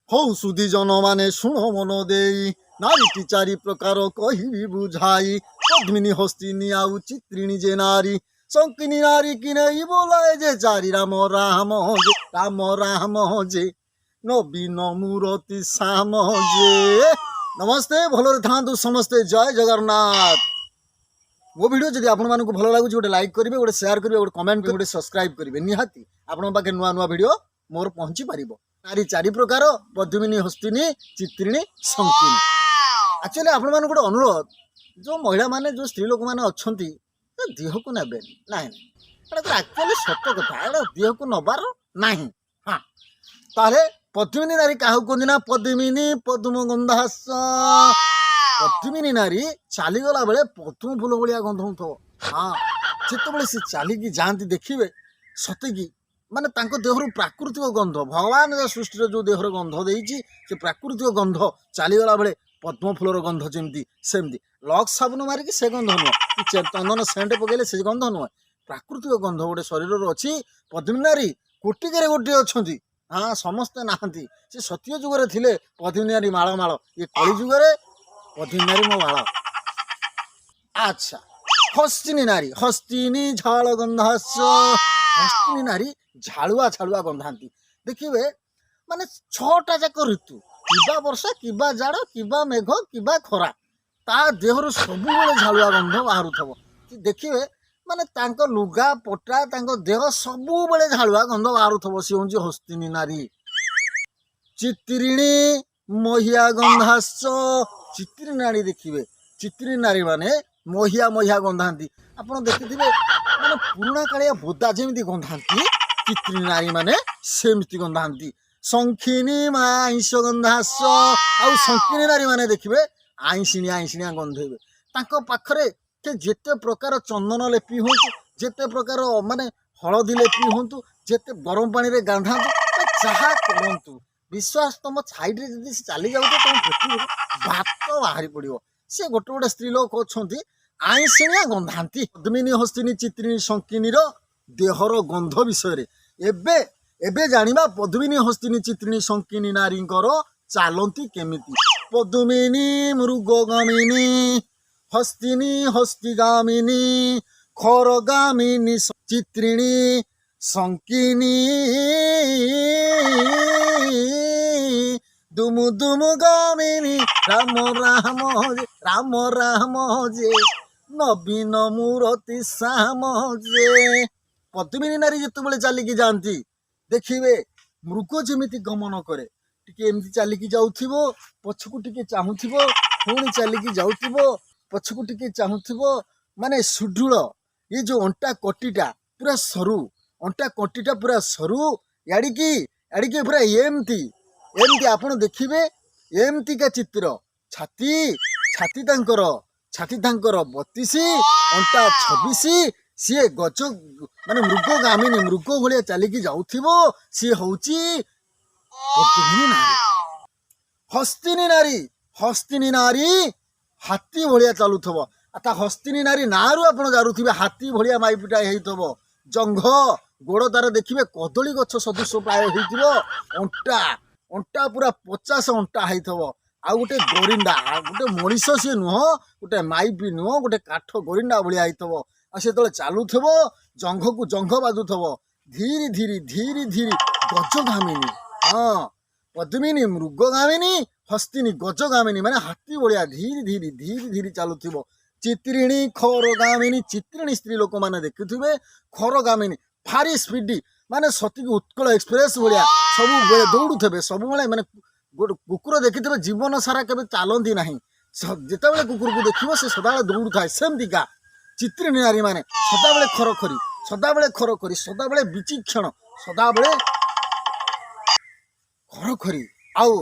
ହଉ ସୁଧୀ ଜନମାନେ, ଶୁଣ ମନ ଦେଇ, ନାରୀଟି ଚାରି ପ୍ରକାର କହିବି ବୁଝାଇ। ପଦ୍ମିନୀ, ହସ୍ତିନୀ ଆଉ ଚିତ୍ରିଣୀ ଯେ ନାରୀ, ଶଙ୍କିନୀ ନାରୀ କି ନେଇ ବୋଲାଏ ଯେ ଚାରି। ରାମ ରାମ ଯେ, ରାମ ରାମ ଯେ, ନବୀନ ମୂରତି ଶ୍ୟାମ ଯେ। ନମସ୍ତେ, ଭଲରେ ଥାଆନ୍ତୁ ସମସ୍ତେ। ଜୟ ଜଗନ୍ନାଥ। ମୋ ଭିଡ଼ିଓ ଯଦି ଆପଣମାନଙ୍କୁ ଭଲ ଲାଗୁଛି, ଗୋଟେ ଲାଇକ୍ କରିବେ, ଗୋଟେ ସେୟାର କରିବେ, ଗୋଟେ କମେଣ୍ଟ କରିବେ, ଗୋଟେ ସବସ୍କ୍ରାଇବ୍ କରିବେ। ନିହାତି ଆପଣଙ୍କ ପାଖେ ନୂଆ ନୂଆ ଭିଡ଼ିଓ ମୋର ପହଞ୍ଚି ପାରିବ। ନାରୀ ଚାରି ପ୍ରକାର: ପଦ୍ମିନୀ, ହସ୍ତିନୀ, ଚିତ୍ରିଣୀ, ଶଙ୍କିନୀ। ଆକ୍ଚୁଆଲି ଆପଣମାନଙ୍କୁ ଗୋଟେ ଅନୁରୋଧ, ଯେଉଁ ମହିଳାମାନେ, ଯେଉଁ ସ୍ତ୍ରୀ ଲୋକମାନେ ଅଛନ୍ତି, ଏ ଦେହକୁ ନେବେନି। ନାଇଁ ନାଇଁ, ଏଇଟା ତ ଆକ୍ଚୁଆଲି ସତ କଥା, ଏଇଟା ଦେହକୁ ନେବାର ନାହିଁ। ହଁ, ତାହେଲେ ପଦ୍ମିନୀ ନାରୀ କାହାକୁ କୁହନ୍ତି ନା, ପଦ୍ମିନୀ ପଦ୍ମ ଗନ୍ଧାସ। ପଦ୍ମିନୀ ନାରୀ ଚାଲିଗଲା ବେଳେ ପଦ୍ମ ଫୁଲ ଭଳିଆ ଗନ୍ଧଉଥିବ। ହଁ, ଯେତେବେଳେ ସେ ଚାଲିକି ଯାଆନ୍ତି, ଦେଖିବେ ସତେକି ମାନେ ତାଙ୍କ ଦେହରୁ ପ୍ରାକୃତିକ ଗନ୍ଧ, ଭଗବାନ ସୃଷ୍ଟିର ଯେଉଁ ଦେହର ଗନ୍ଧ ଦେଇଛି, ସେ ପ୍ରାକୃତିକ ଗନ୍ଧ। ଚାଲିଗଲା ବେଳେ ପଦ୍ମ ଫୁଲର ଗନ୍ଧ ଯେମିତି ସେମିତି। ଲକ୍ସ ସାବୁନ ମାରିକି ସେ ଗନ୍ଧ ନୁହଁ କି ଚନ୍ଦନ ସେଣ୍ଟ ପକେଇଲେ ସେ ଗନ୍ଧ ନୁହଁ। ପ୍ରାକୃତିକ ଗନ୍ଧ ଗୋଟେ ଶରୀରର ଅଛି। ପଦ୍ମିନୀ ନାରୀ କୋଟିକରେ ଗୋଟିଏ ଅଛନ୍ତି। ହଁ, ସମସ୍ତେ ନାହାନ୍ତି। ସେ ସତ୍ୟ ଯୁଗରେ ଥିଲେ ପଦ୍ମିନୀ ନାରୀ ମାଳ ମାଳ, ଏ କଳି ଯୁଗରେ ପଦ୍ମିନୀ ନାରୀ ମୋ ମାଳ। ଆଚ୍ଛା, ହସ୍ତିନୀ ନାରୀ, ହସ୍ତିନୀ ଝାଳ ଗନ୍ଧାସ। ହସ୍ତିନୀ ନାରୀ ଝାଳୁଆ ଝାଳୁଆ ଗନ୍ଧାନ୍ତି। ଦେଖିବେ, ମାନେ ଛଅଟା ଯାକ ଋତୁ, କିବା ବର୍ଷା, କିବା ଜାଡ଼, କିବା ମେଘ, କିବା ଖରା, ତା ଦେହରୁ ସବୁବେଳେ ଝାଳୁଆ ଗନ୍ଧ ବାହାରୁଥିବ। ଦେଖିବେ, ମାନେ ତାଙ୍କ ଲୁଗା ପଟା, ତାଙ୍କ ଦେହ ସବୁବେଳେ ଝାଳୁଆ ଗନ୍ଧ ବାହାରୁଥିବ। ସିଏ ହେଉଛି ହସ୍ତିନୀ ନାରୀ। ଚିତ୍ରିଣୀ ମହିଆ ଗନ୍ଧାସ। ଚିତ୍ରିଣୀ ନାରୀ ଦେଖିବେ, ଚିତ୍ରିଣୀ ନାରୀ ମାନେ ମହିଆ ମହିଆ ଗନ୍ଧାନ୍ତି। ଆପଣ ଦେଖିଥିବେ, ମାନେ ପୁରୁଣା କାଳିଆ ବୋଦା ଯେମିତି ଗନ୍ଧାନ୍ତି, ଚିତ୍ରିଣୀ ନାରୀ ମାନେ ସେମିତି ଗନ୍ଧାନ୍ତି। ଶଙ୍ଖିନୀ ମା ଆଇଁଷ ଗନ୍ଧାସ। ଆଉ ଶଙ୍କିନୀ ନାରୀ ମାନେ ଦେଖିବେ, ଆଇଁଷିଣିଆ ଆଇଁଷିଣିଆ ଗନ୍ଧେଇବେ। ତାଙ୍କ ପାଖରେ ସେ ଯେତେ ପ୍ରକାର ଚନ୍ଦନ ଲେପି ହୁଅନ୍ତୁ, ଯେତେ ପ୍ରକାର ମାନେ ହଳଦୀ ଲେପି ହୁଅନ୍ତୁ, ଯେତେ ଗରମ ପାଣିରେ ଗାଧାନ୍ତୁ ବା ଯାହା କରନ୍ତୁ, ବିଶ୍ୱାସ, ତମ ସାଇଡ଼ରେ ଯଦି ସେ ଚାଲି ଯାଉଥିବ, ତମ ପେଟରୁ ଭାତ ବାହାରି ପଡ଼ିବ। ସେ ଗୋଟେ ଗୋଟେ ସ୍ତ୍ରୀ ଲୋକ ଅଛନ୍ତି, ଆଇଁଷିଣିଆ ଗନ୍ଧାନ୍ତି। ପଦ୍ମିନୀ, ହସ୍ତିନୀ, ଚିତ୍ରିଣୀ, ଶଙ୍କିନୀର ଦେହର ଗନ୍ଧ ବିଷୟରେ ଏବେ ଏବେ ଜାଣିବା। ପଦ୍ମିନୀ, ହସ୍ତିନୀ, ଚିତ୍ରିଣୀ, ଶଙ୍କିନୀ ନାରୀଙ୍କର ଚାଲନ୍ତି କେମିତି? ପଦ୍ମିନୀ ମୃଗଗାମିନୀ, ହସ୍ତିନୀ ହସ୍ତିଗାମିନୀ, ଖରଗାମିନୀ, ଚିତ୍ରିଣୀ ଶଙ୍କିନୀ, ଦୁମୁ ଦୁମୁ ଗାମିନୀ, ରାମ ରାମ ଯେ, ରାମ ରାମ ଯେ, ନବୀନ ମୂରତି ଶ୍ୟାମ ଯେ। ପଦ୍ମିନୀ ନାରୀ ଯେତେବେଳେ ଚାଲିକି ଯାଆନ୍ତି, ଦେଖିବେ, ମୃଗ ଯେମିତି ଗମନ କରେ, ଟିକେ ଏମିତି ଚାଲିକି ଯାଉଥିବ, ପଛକୁ ଟିକେ ଚାହୁଁଥିବ, ପୁଣି ଚାଲିକି ଯାଉଥିବ, ପଛକୁ ଟିକେ ଚାହୁଁଥିବ। ମାନେ ସୁଦୃଢ଼, ଏ ଯୋଉ ଅଣ୍ଟା କଟିଟା ପୁରା ସରୁ, ଅଣ୍ଟା କଟିଟା ପୁରା ସରୁ, ଇଆଡ଼ିକି ଇଆଡ଼ିକି ପୁରା ଏମିତି ଏମିତି। ଆପଣ ଦେଖିବେ, ଏମିତିକା ଚିତ୍ର। ଛାତି ଛାତି ତାଙ୍କର, ଛାତି ତାଙ୍କର 32, ଅଣ୍ଟା 26। ସିଏ ଗଜ ମାନେ ମୃଗ ଗାମିନୀ, ମୃଗ ଭଳିଆ ଚାଲିକି ଯାଉଥିବ। ସିଏ ହଉଛି ପଦ୍ମିନୀ ନାରୀ। ହସ୍ତିନୀ ନାରୀ, ହସ୍ତିନୀ ନାରୀ ହାତୀ ଭଳିଆ ଚାଲୁଥିବ। ଆଉ ତା ହସ୍ତିନୀ ନାରୀ ନାଁରୁ ଆପଣ ଜାଣୁଥିବେ, ହାତୀ ଭଳିଆ ମାଇପିଟା ହେଇଥିବ। ଜଙ୍ଘ ଗୋଡ଼ ତାର ଦେଖିବେ, କଦଳୀ ଗଛ ସଦୃଶ ପ୍ରାୟ ହେଇଥିବ। ଅଣ୍ଟା ଅଣ୍ଟା ପୁରା 50 ଅଣ୍ଟା ହେଇଥିବ। ଆଉ ଗୋଟେ ଗରିଣ୍ଡା, ଆଉ ଗୋଟେ ମଣିଷ ସିଏ ନୁହଁ, ଗୋଟେ ମାଇପି ନୁହଁ, ଗୋଟେ କାଠ ଗରିଣ୍ଡା ଭଳିଆ ହେଇଥିବ। ଆଉ ସେ ଯେତେବେଳେ ଚାଲୁଥିବ, ଜଙ୍ଘକୁ ଜଙ୍ଘ ବାଜୁଥିବ, ଧୀରେ ଧୀରେ ଧୀରେ ଧୀରେ, ଗଜଗାମିନୀ। ହଁ, ପଦ୍ମିନୀ ମୃଗଗାମିନୀ, ହସ୍ତିନୀ ଗଜଗାମିନୀ, ମାନେ ହାତୀ ଭଳିଆ ଧୀରେ ଧୀରେ ଧୀରେ ଧୀରେ ଚାଲୁଥିବ। ଚିତ୍ରିଣୀ ଖରଗାମିନୀ। ଚିତ୍ରିଣୀ ସ୍ତ୍ରୀ ଲୋକମାନେ ଦେଖୁଥିବେ, ଖରଗାମିନୀ, ଭାରି ସ୍ପିଡି, ମାନେ ସତିକି ଉତ୍କଳ ଏକ୍ସପ୍ରେସ ଭଳିଆ ସବୁବେଳେ ଦୌଡ଼ୁଥିବେ ସବୁବେଳେ। ମାନେ ଗୋଟେ କୁକୁର ଦେଖିଥିବେ, ଜୀବନ ସାରା କେବେ ଚାଲନ୍ତି ନାହିଁ। ଯେତେବେଳେ କୁକୁରକୁ ଦେଖିବ, ସେ ସଦାବେଳେ ଦୌଡ଼ୁଥାଏ। ସେମିତିକା ଚିତ୍ରିଣୀ ନାରୀମାନେ ସଦାବେଳେ ଖରଖରି, ସଦାବେଳେ ଖରଖରି, ସଦାବେଳେ ବିଚକ୍ଷଣ, ସଦାବେଳେ ଖରଖରି। ଆଉ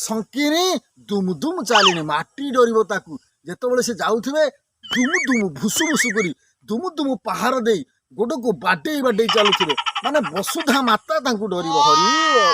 ଶଙ୍କିନୀ ଦୁମୁ ଦୁମୁ ଚାଲିନି, ମାଟି ଡରିବ ତାକୁ। ଯେତେବେଳେ ସେ ଯାଉଥିବେ, ଦୁମୁ ଦୁମୁ ଭୁସୁ ଭୁସୁ କରି, ଦୁମୁ ଦୁମୁ ପାହାର ଦେଇ, ଗୋଡ଼କୁ ବାଡେଇ ବାଡେଇ ଚାଲୁଥିବେ, ମାନେ ବସୁଧା ମାତା ତାଙ୍କୁ ଡରିବ। ହରି ବୋଲ।